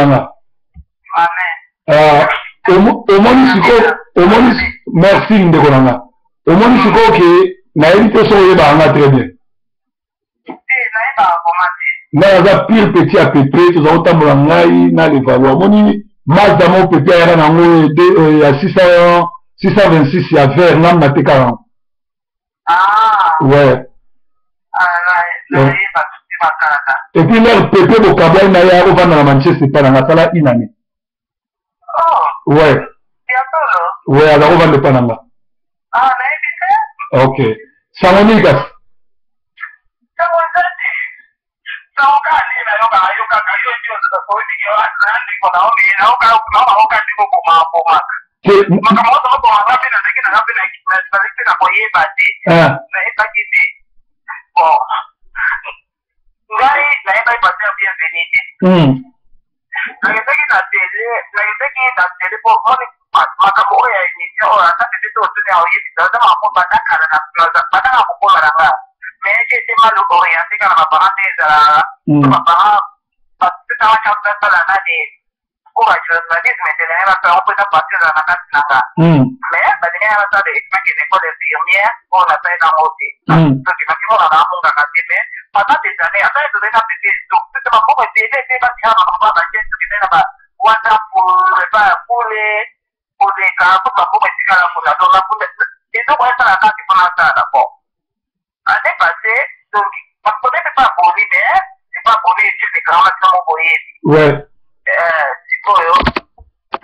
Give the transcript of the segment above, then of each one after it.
na nga. Omoni sikoyo, omoni, merci ndeko na nga. Omoni sikoyo ke nayebi te soki oyebaka nga très bien. Ngai naza pire petit ya pepe, toza kotambola ngai na Levallois. Omoni Mazda moko pepe ayaka na yango ya 626 ya vert, ngai natekaka yango. Ouais. Et puis leur pepe bokabwani na ye akovanda na Manchester epai na nga, asala une année. Ouais. Ouais, aza kovanda epai na nga. Ok. Sango nini kasi? Makambo nyonso okoma, nga mpe nazalaki na nga mpe nazalaki mpe na koyeba te, nayebaki te. Bon, ngai nayebaki pasteur Bienvenu te. Nakendaki na tele, nakendaki na tele po moni makambo oyo ya émission oyo, ata pete to otuni, aoyebisa aza makambo banda kala, banda na kokola na nga, mais j'ai été mal orienté kaka na baparent nde ezalaka. Baparent bapesaka chance nasala nani, cours ya journalisme te, naye basala yango mpo eza parti ezala na kati na nga, mais balingaki basala bakende école infirmière oyo nasali nango te. Tokendaki mona na amongaka te, mais pendant des années ata tozali na pete topesa maboko ebele te, batikaka makambo ya bajeunes, tokende na ba wata epa ya kule koleka mpo maboko etikala kuna. Donc eloko esala kati mpona asala. Bon, année passée, donc peut-être pas abonné, mais c'est pas abonné sur l'écran na bino moko boyebi. Sikoyo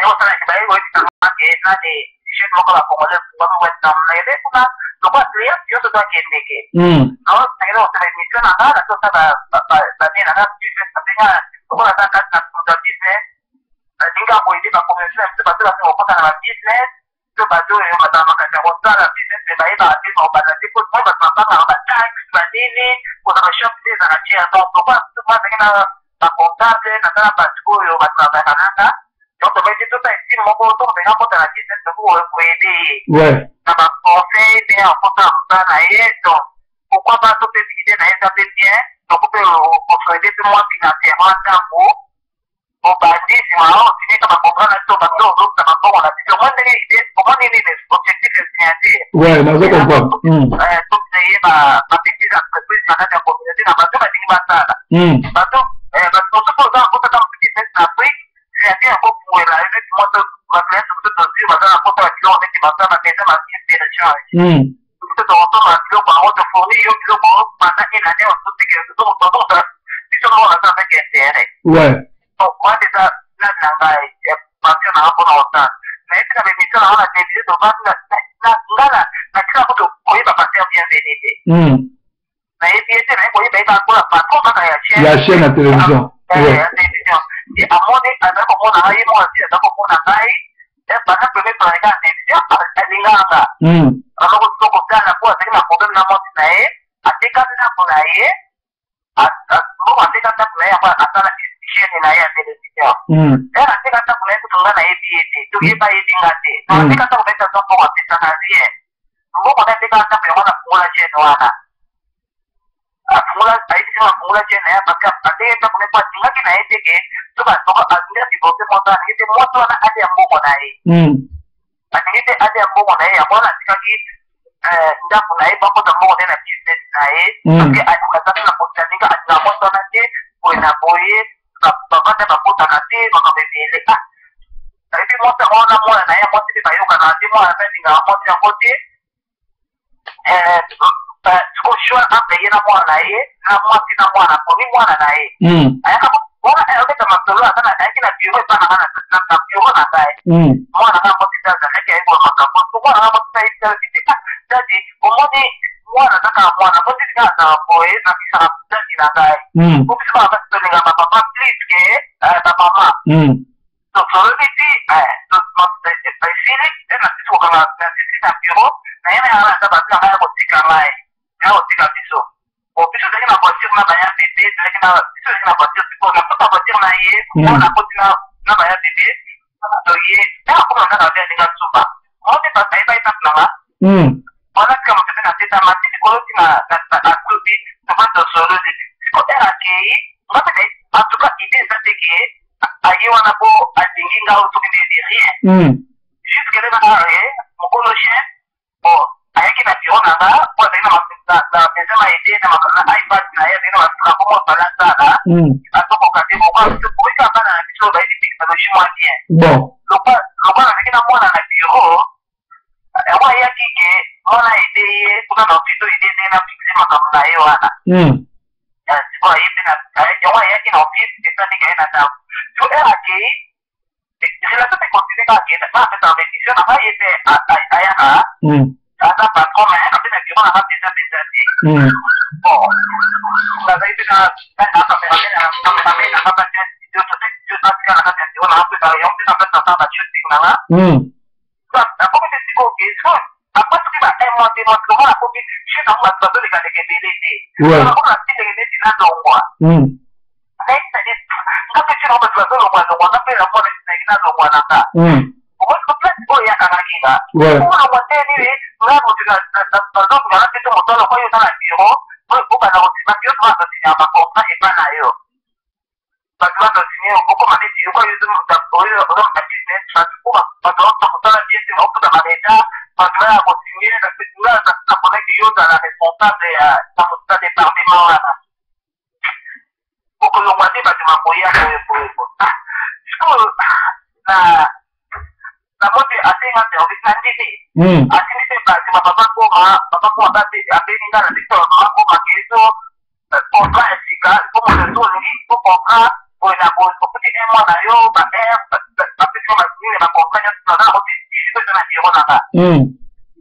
osalaki baye koyebisanga ke nani, jeune moko bacongolais bami Western, nayebe kuna lokola client nyonso to akendeke, nakende kosala émission na nga, nazosala banie na nga business, abenga lokola aza kati na moto ya business, balinga koyede bacommunauté na biso, bato basi kokota na babusiness to bato oyo bazala makambo ya kosala business me bayebaka te bakobanda te, po moi bato babangaka bataxe, banini, kozala bashop te ezalaka cher. Donc lokola azalaki na bacomptable, naza na bato oyo bato bazalaka nanga, donc tobaiti tosa estime moko tokobenga kota na business, tokoki koyede ye na baconseil ndenge akosala mosala na ye. Donc pourquoi pas to mpe idée na ye eza mpe bien, donc mpe kosoede mpe mwa financièrement ntango obandi, nsima otineka bacontrat na biso, bato ozokisa bambongo na biso mwa ndenge idée omoni nini, objectif ya signature. Ouais, nazo comprendre. Tocréer bapetite entreprise na kati ya communauté na bato balingi basala. Bato bato mosusu oza nakotaka mosu business na Afrique, signature yakofungwela neti moto baclient mosusu tozwi baza na kota ya biloko neti basala bamesa bapièce de rechange. Biso tokosomba biloko yango, tofourni yo biloko pendant une année, ozokosala biso moko naza avec intérêt. Donc wana eza plan na ngai ya partir na nga mpona kosala. Nayebi na bémission na nga na télévision, tovandi nga natika kutu koyeba pasteur Bienvenu te, nayebi ye te, naye koyeba ye kaka mpona patron kaka ya chaîne. Ya chaîne ya télévision. Ya télévision. Amoni, azali komona ngai, ye moko asi aza komona ngai banda premier toleka ya télévision, alingaka aloko to kotala po azali na problème na mwasi na ye, ateka ndako na ye, mbongo ateka ndako na ye yango asala chaîne na ye ya télévision. Ere ateka ndako na ye kutu nga nayebi ye te, toyeba yebi nga te. Ateka ndako na ye, aza mbongo apesaka rien, mbongo na ateka ndako yango wana afungola chaîne wana, afungola, ayebisi nga afungola chaîne na ye parce que ateki ndako na ye po alingaki na ye te ke soki alingi adivorce mwasi wana, alingi te mwasi wana alia mbongo na ye, alingi te alia mbongo na ye, yango wana atikaki ndako na ye, bakota mbongo nde na business na ye, parce que azalaki na alinga alingaka mwasi wana te, boye na boye, bavanda bakotaka te, makambo ebele. Ah, epi mwasi yango wana, mwana na ye mwasi mpe bayokana te, mwana mpe alingaka mwasi yango te. Sikoyo choix entre ye na mwana na ye, na mwasi na mwana, komi mwana na ye ayaka wana obeta masolo, aza ayaki na bureau epa na nga, na bureau na ngai, mwana nga mwasi te azalaki ayekola makambo. So mwana nga mwasi ayebisaki te: "Ah daddy, omoni mwana aza kaka mwana, po ndeti kaka azala boye, nakisaka daddy na ngai, po biso bana basi tolingaka bapapa plus ke bamama." Tosololi ti esili te, na sisi kokanga, na sisi na bureau na ye, na yanga naza bato na ngai ya kotika ngai ya kotika biso. Bon, biso tozalaki na voiture na baya bebe, tozalaki na biso tozalaki na voiture. Sikoyo nakota voiture na ye, mpo nakoti na baya bebe, toye ntango akoma ndaka abe alinga suba mo te, parce ayebaki ndako na nga wana, tika moto mpe natetama ti likolo ti asubi, tofandi, tosololi. Siko ere akei, nga mpe en tout cas idée eza te ke Aye wana mpo alingi nga soki nde rien. Jusque là nanga mokolo chef, bon, ayaki na bureau na nga po azali na besoin ma aide na iPad na ye, azali na makambo moko asala asala, azokoka te. Bokoyika bana na biso bayebi technologie mwa bien. Bon, Lokwa nazalaki na mwana na bureau yango, ayaki ke mwana aide ye kuna na office, oyo aide nde na fixe makambo na ye wana. Sikoyo aye mpe yango, ayaki na office, esandika ye na ndako. So ere akei, relation mpe continue kaka ke nga apesaka bémission na ngai, ye mpe ayaka, aza patron, mais ayaka mpe na bureau na nga mpenza mpenza te. Bon, nazali mpe na cameraman na nga, basi studio, tote studio atika na kati ya bureau na nga, mpe yango mpe napesaka ba shooting na nga. Akomi te sikoyo ke so après soki ba un mois, 2 mois, sikoyo akomi chez nango, bato bazoleka leka ebele te. Akomi na tindeke neti nalongwa, nga mpe tina bato bazolongwa longwa, nga mpe yango naki nalongwa na nga. Omoni place oyo eyakangaki nga, olongwa te nini, nga moto nazokungana te, to moto alokwa, yo oza na bureau, obanda kosima bureau, to bazosinya bacontrat epa na yo, bato bazosigne, okoma neti yoka yo oza moto business, bato bato bakosala bien te, bakofuta baleta, bato baya kosigne, nga naponaki yo ozala responsable ya département wana, okolongwa te, bato bakoya boye boye boye. Sikoyo na namoni asenga service na ndimi, atindi te bato bapapa Koma, papa Koma abengi nga na biso, papa Koma kezo contrat ya sika, po moto so olingi po contrat boye na boye, okuti un mois na yo ba heure, bapesi yo nini, bacontrat nyonso naza nango, eza na bureau na nga.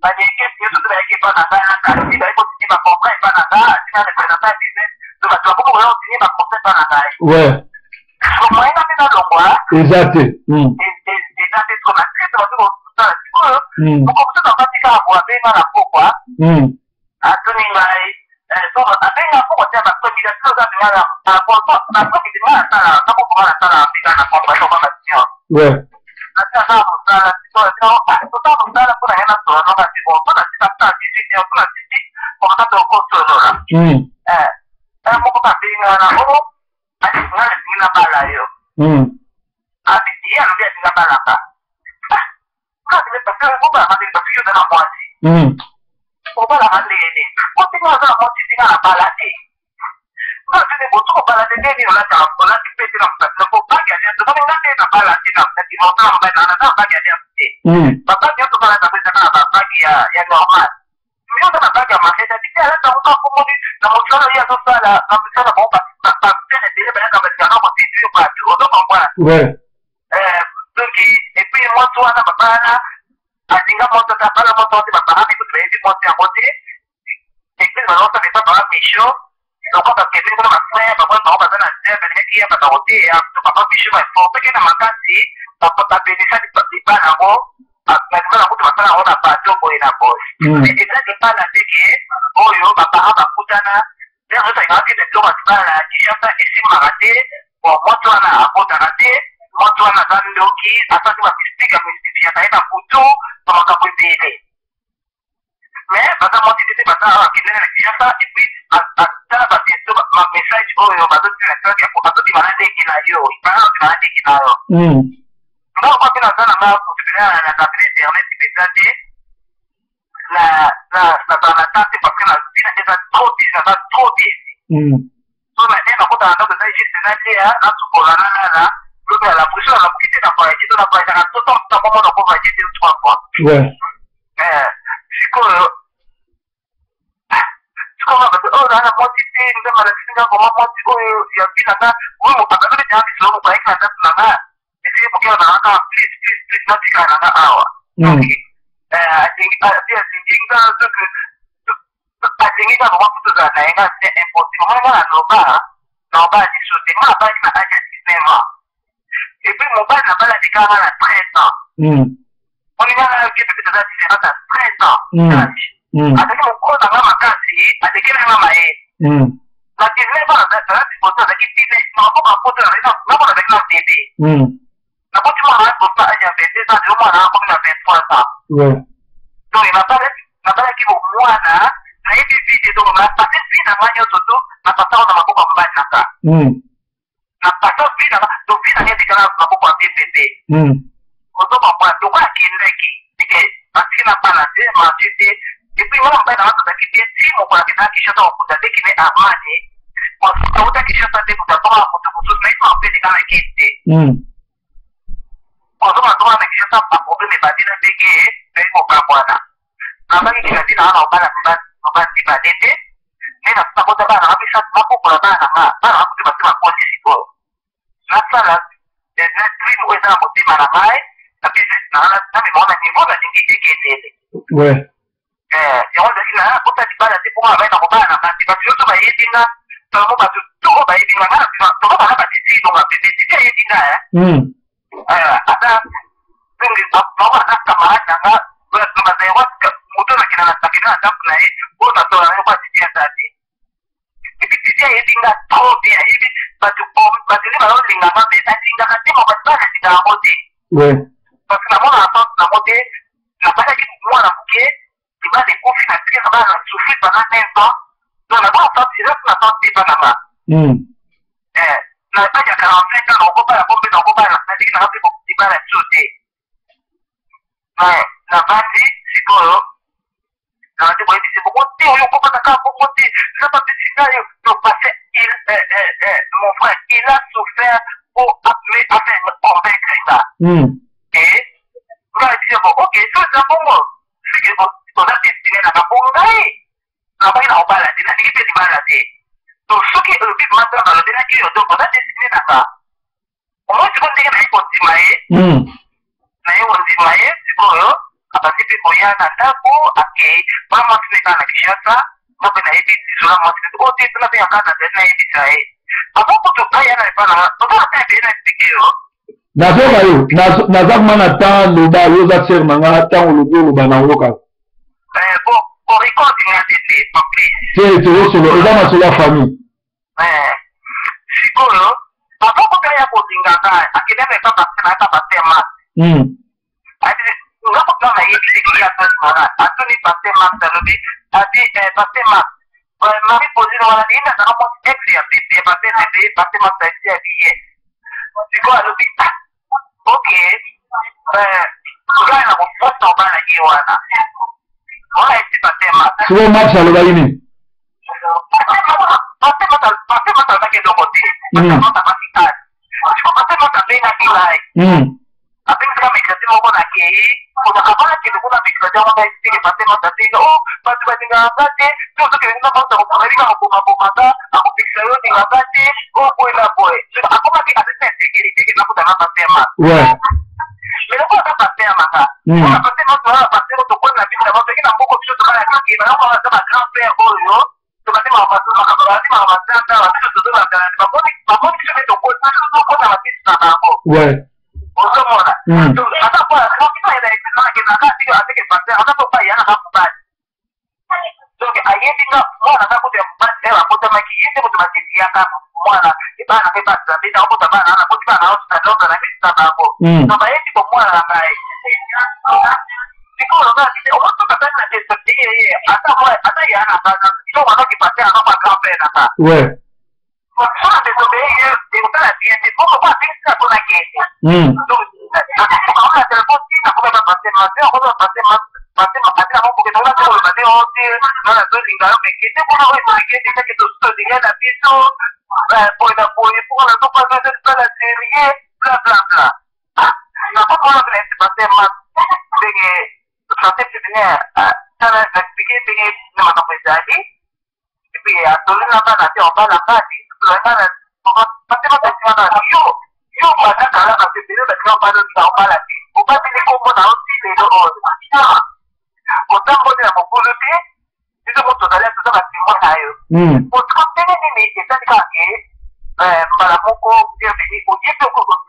Banyekesi nyonso mpe bayaki epa na ngai na kasi baye kosinye bacontrat epa na nga, atina représentant ya business, to bato bakoki koya kosinye bacontrat epa na ngai. Moyen na mpe nalongwa eza te. Eza te. Siko na trete bato kosala sikoyo, moko mosusu avandi kaka bo, abenga na pokwa, atuni ngai, abenga pokwa te, bapremidi, atuni oza benga bapremidi, ngai nasala nakokoma, nasala mbika na compagnie okwa bation, nasi aza mosala, tosala mosala mpona ye, nasola noka ti bon, mpona sika mpona 18 heures, mpona sisi komata tokosolola. Moko babenga na o nga nalingi nabala yo, ye alobi alingi abalaka obalaka ndenge, parce que yo oza na mwasi, obalaka ndenge nini? Otinga aza na mwasi, tinga na bala te, nga tene botu kobala te, ndenge nini olataka, olati mpe te na mosapi na po bague alliance, omoni nga nde na bala te, na divorce na mobali na na bague alliance te, babague nyonso balata mpe ezaka na babague ya normal, yo oza na bague ya mariage, ati te, alata yango kaka komoni na mosala ye azosala, na mosala bango bapasteur ebele bayaka, balingaka koséduire bato, ozo comprendre? Donc et puis mwasi wana babala, alinga mwasi ata abala mwasi wana te, baparent kutu bayebi mwasi yango te, église bazosala epa papa Micho, lokwa bakende kuna, bafrère bango bango baza na nzembe, balingaki ya bata koteya, to papa Micho baforteke na makasi, babenisa libala yango, na libala kutu basala yango na bato boye na boye, eza libala te ke oyo baparent bakutana. Nde azosakaka te biloko ya libala ya Kinshasa esimbaka te. Bon, mwasi wana abotaka te, mwasi wana aza ndoki, asali bamystique, amystifiaka ye na butu, bamakambo ebele, mais baza mwasi te te, baza awa, akendene na Kinshasa, et puis atala babientôt bamessage oyo bazotina, azobima na ndenge na yo, ipana azobima na ndenge na yo. Nga okwa mpe naza na nga na kabine internet mpenza te, nazala na temps te, parce que na vie na eza trop busy, naza trop busy. So na nde nakota na ndako, eza juste nalia, nasukola, nalala, lobi ya labuki, so nalabuki te, na voyage to na voyageaka to ntango mona ko voyage deux, trois fois. Sikoyo sikoyo bato oyo naa na mwasi te, Nzambe alakisi nga vraiment mwasi oyo ya vie na nga, oyo akazoli deya lisolo, moto ayaki na ndako na nga, esili mokelo na nga kaka, please, please, please, natikala na nga awa. Alingi nga, donc alingi nga vraiment tozala na ye, nga c'est impossible. Omoni nga naloba naoba liso te, nga abali na age ya 19 ans, et puis mobali nabalaki kaka na 13 ans. Omoni nga nayoki ete eza différence ya 13 ans d'âge, azalaki mokolo na nga makasi, alekeli nga mayele. Na 19 ans aza liboso, azalaki teenage, maboko apoto, nako nazalaki na bébé, nakoti mwana na liboso na age ya 22 ans, lelo mwana akomi na 23 ans. Donc nabalaki bomwana, nayebi vie te, donc napase vie na nga nyonso to napasaka na maboko ya mobali na nga. Na pasa vie na nga, donc vie na nga etikala na maboko ya PPP. Ozo comprendre? Lokola akendaki, sike atiki na bana te, marche te. Et puis nga na mobali na nga tozalaki bien ti mokolo akendaka Kinshasa kokunda leki ne Armani. Auta Kinshasa te, moto akoma moto mosusu, nayebi makambo mpe elekaka na Kin te. Kozonga zonga na Kinshasa, ba problème ebandi na ndenge toyei kokabwana. Nabaki ke na vie na nga nakobala mobali mibale te. Nde nabota bana na nga misato, nabokola bana na nga, bana na nga kutu basi bakoli sikoyo. Nasala dream oyo eza na motema na ngai na business na nga, namema ngo na niveau nalingi ekendele. Yango ezalaki na kota libala te, mpo nga nabai nakobala na nga te. Bato nyonso bayebi nga, bango bato to oyo bayebi nga, nga tozobala batiti donga bebe titi ayebi nga, aza donge bango aza camarade na nga, bazairoi moto nakenda na ndako na ye oyo nasola na ye kwa titi aza te. Epuis titi ayebi nga trop bien, ayebi bato bato nde bazolinga nga, mpe nalingaka te ma bato bana nalingaka yango te, parce que namonaka sens nango te. Nabalaki mwana moke, libala ekufi, natiki na bana na souffrir pendant 9 ans. Donc naza na sens, eza na sens te epa na nga. Na age ya 45 ans nakobala bo mpe nakobala, nalingi nanga mpe libala biso te. Mais navandi sikoyo, nabandi koyebisa bongo te, oyo okobanda kaka bongo te, nzambe apesi ngai yo. Donc parce il mon frère, il a souffert po afin convaincre nga. Et ngai nayebisi bon, ok, so eza bongo, seke oza destiné nanga, po ngai nabaki na kobala te, nalingi mpe libala te. Donc soki olobi vraiment Nzambe alobelaki yo, donc oza destiné nanga. Omoni sikoyo ndenge naye kondima ye, naye kondima ye sikoyo, abandi mpe koya na ndako, akei mpona mwasi ne kaka na Kinshasa. Nga mpe nayebi lisolo ya mwasi ne oyo te, mpona mpe yaka nazali nayebisa ye avant kutu aya na epa nanga, toza na temps ebele na explike yo. Nazoka yo, naza kuma na temps, loba yo, oza sere na nga, ntango olobi oloba na oyoka. Bon, orecord nga te te, please. Te, tozosolo, eza masolo ya famille. Sikoyo avant kutu aya kolinga nga, akendaka epa pasteur na ata pasteur Max. Nga kutu na nayebi te ke ye atoni nga, atuni pasteur Max, alobi abi pasteur Max, Marie Pauline wana ye nde azalaka mwasi ex ya bebe ya pasteur bebe. Pasteur Max ayebisi abi ye sikoyo, alobi ah ok, ngai na kofosa obala ye wana wana, esi pasteur Max. Sikoyo Max alobaki nini? Pasteur Max alobaki eloko te. Pasteur Max abaki kati siko, pasteur Max abengaki ngai, abengisaka mercredi moko, nakei kozaka bana kende kuna mercredi yango, ngai teke pasteur Max abenga o bato balingaka nga te, to ozokende kuna, Max akoboma bika, akobomaboma nga, akopekisa yo olinga nga te, o boye na boye. Akomaki azali na insécurité ke nakutana pasteur Max. Mais lokola aza pasteur maka mpona pasteur Max wana, pasteur tokoni na biso na soki na mboko biso tobala kake bango baza ba grand père oyo tobandi makambo bandi makambo nzambe, biso tozolanda, bamoni biso mpe tokota bakisi na bango. Ozomona aza po nakendaka atike pasteur aza po pai yana ka mobali, donc ayebi nga mwana nga kutu ya mobali ere abotamaki, ye nde moto badesiyaka mwana bana mpe banzambe nakobota bana wana, boti bana naoza na misi na bango, donc bayebi bo mwana na ngai. Sikoyo nga omosuka tani na désobéir ye, ata ata ya na nga so wanaki pasteur aza kwa grand père na nga. So na désobéir ye, ekosala bien te, bongo po abengisi po nakende. Donc akoka telefone tina komi ba pasteur ma te, akomi ba pasteur ma, pasteur ma ati na moko kende kuna te, koloba te o te nga nazolinga yo, mais kende kuna oyo ezokende kake tolinga na biso boye na boye, mpo nazopasa ezosala sérieux, bla bla bla. Nakomona mpe nayebisi pasteur ma ndenge santé pépinière tala, naexplike ndenge na makambo ezali, et puis atoli na bana te, obala ngadi bana pasteur ma tasi yo yo banda kala, bato ebele balinga obala, olinga obala te, obateli kombo na yo ti lelo oyo, otamboli na mobulu te, biso mo tozali toza batémoin na yo. Otiko ndenge nini ezali kaka ke mbala moko bienvenu oye mpe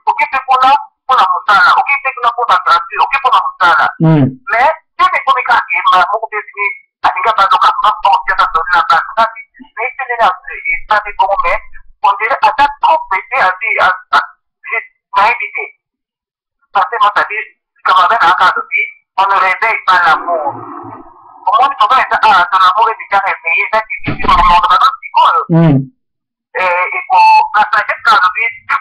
oke mpe kuna mpona mosala, oke mpe kuna mpona gratuit, oke mpona mosala, mais ndenge ekomi kaka ke mbala moko bienvenu alingi bazoka baotiaka toli na bana ngati nayebi ndenge esali bongo, mais on dirait ata trop bete abi nayebi te. Pasteur Matadi, camarade na aka alobi on ne réveille pas l'amour. Omoni toza eza awa, ton amour est déjà réveillé, eza difficile makambo bano sikoyo. Eko La sagesse alobi.